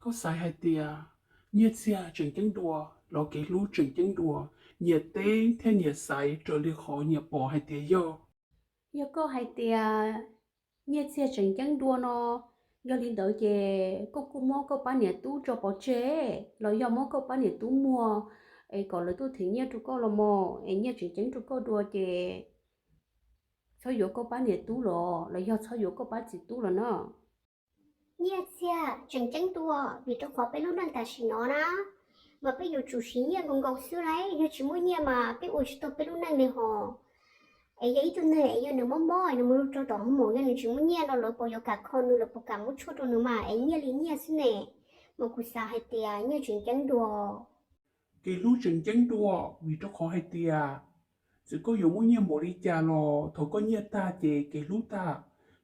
Koj xav hais tias Nyiaj Txiag tseem ceeb dua los Kev Hlub tseem ceeb dua, nyias teb thiab nyias xaiv raws li qhov nyias pom hais tias yog. Yog koj hais tias Nyiaj Txiag tseem ceeb dua no, yog li ntawd ces koj kuj muab koj pab niam tub tso pov tseg, los yog muab koj pab niam tub muag es kom lawv tuaj them nyiaj rau koj los mas, es nyiaj tseem ceeb rau koj dua ces txhob yuav koj pab niam tub los los yog txhob yuav koj pab txiv tub los na. Nyiaj Txiag tseem ceeb dua, vim rau qhov peb lub neej tam sim no na, mas peb yuav tsum siv nyiaj nkaus nkaus xwb lauj. Yog tsis muaj nyiaj mas peb ua tsis tau peb lub neej li hos. Es yog ib tug neeg es yog nws mob mob es nws mus rau tom hoo maum, yog nws tsis muaj nyiaj no lawv puas yuav kam kho nws, lawv puas kam muab tshuaj rau nws mas, es nyiaj li nyiaj xwb ne. Mas kuv xav hais tias nyiaj tseem ceeb dua. Kev Hlub tseem ceeb dua, vim rau qhov hais tias txawm koj yuav muaj nyiaj npaum li cas los thaum koj nyiaj tag ces Kev Hlub tag,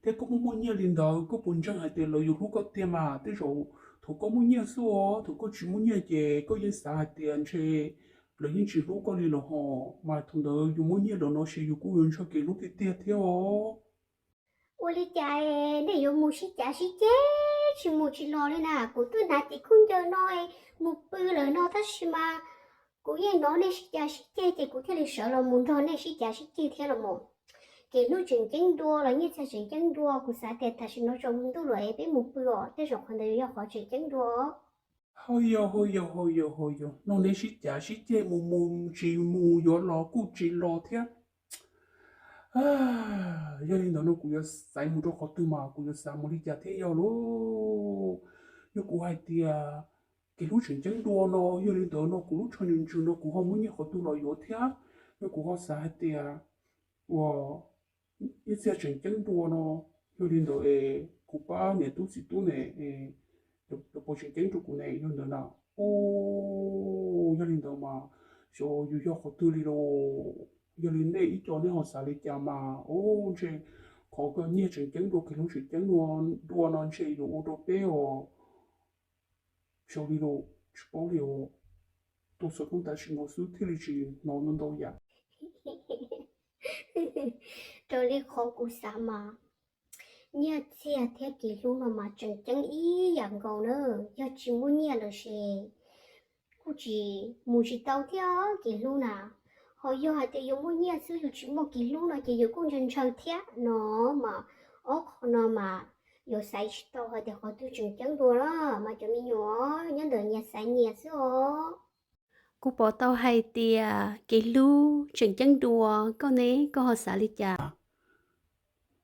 thiab koj muaj muaj nyiaj li ntawd koj puas ntseeg hais tias lawv yuav hlub koj tiag mas? Tej zaum thaum koj muaj nyiaj xwb os, thaum koj tsis muaj nyiaj ces koj yeej xav hais tias ntshe lawv yeej tsis hlub koj li los hos, mas thaum ntawd yus muaj nyiaj lawm no ces yus kuj yuav ntshaw Kev Hlub tiag tiag thiab os. Ua li cas nej yuav mus sib cav sib ceg tsis mus tsis los li na? Kuv twb hnav tis khaub ncaws no mus pw lawm no tab sis mas kuv yeej hnov nej sib cav sib ceg ces kuv thiaj li sawv los mus nrog nej sib cav sib ceg thiab los mas. Kev Hlub tseem ceeb dua los Nyiaj Txiag tseem ceeb dua, kuv xav tias tam sim no tsaus ntuj lawm es peb mus pw os, tej zaum qhov ntawd yog qhov tseem ceeb dua. Ho yog, ho yog, ho yog, ho yog, nrog nej sib cav sib ceg mus mus tsis mus, yuav los kuj tsis los thiab. Yog li ntawd no kuv yuav xaiv mus rau qhov twg mas kuv yuav xav mus li cas thiab yog lauj? Yog kuv hais tias Kev Hlub tseem ceeb dua no, yog li ntawd no kuv lub tsho ntsws ntsws no kuv ho muab nyiaj qhov twg los yuav thiab? Yog kuv ho xav hais tias ua Nyiaj Txiag tseem ceeb dua no, yog li ntawd es kuv pab niam tub txiv tub ne, lawv puas tseem ceeb rau kuv ne, yog ntawd na? Yog li ntawd mas xyov yuav yog qhov twg li lauj. Yog li nej ib co nej ho xav li cas mas? Ntshe qhov Nyiaj tseem ceeb dua Kev Hlub tseem ceeb dua no ntshe yuav ua rau peb os. Xyov li lauj, tsis paub li os. Tuaj xov tooj tam sim no xwb thiaj li tsis hnov ntau ntau yam. Raws li qhov kuv xav mas Nyiaj Txiag thiab Kev Hlub no mas tseem ceeb ib yam nkaus na. Yog tsis muaj nyiaj lawm ces kuj tsis mus tsis tau thiab Kev Hlub na. Ho yog hais tias yuav muaj nyiaj xwb yus tsis muaj Kev Hlub no ces yus kuj ntshaw ntshaw thiab no mas. Ob qho no mas yuav xaiv tsis tau hais tias qhov twg tseem ceeb dua na, mas cov me nyuam nyob ntawm nyias xaiv nyias xwb os. Kuv pom tau hais tias Kev Hlub tseem ceeb dua, koj ne koj ho xav li cas?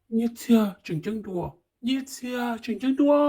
Nyiaj Txiag tseem ceeb dua, Nyiaj Txiag tseem ceeb dua.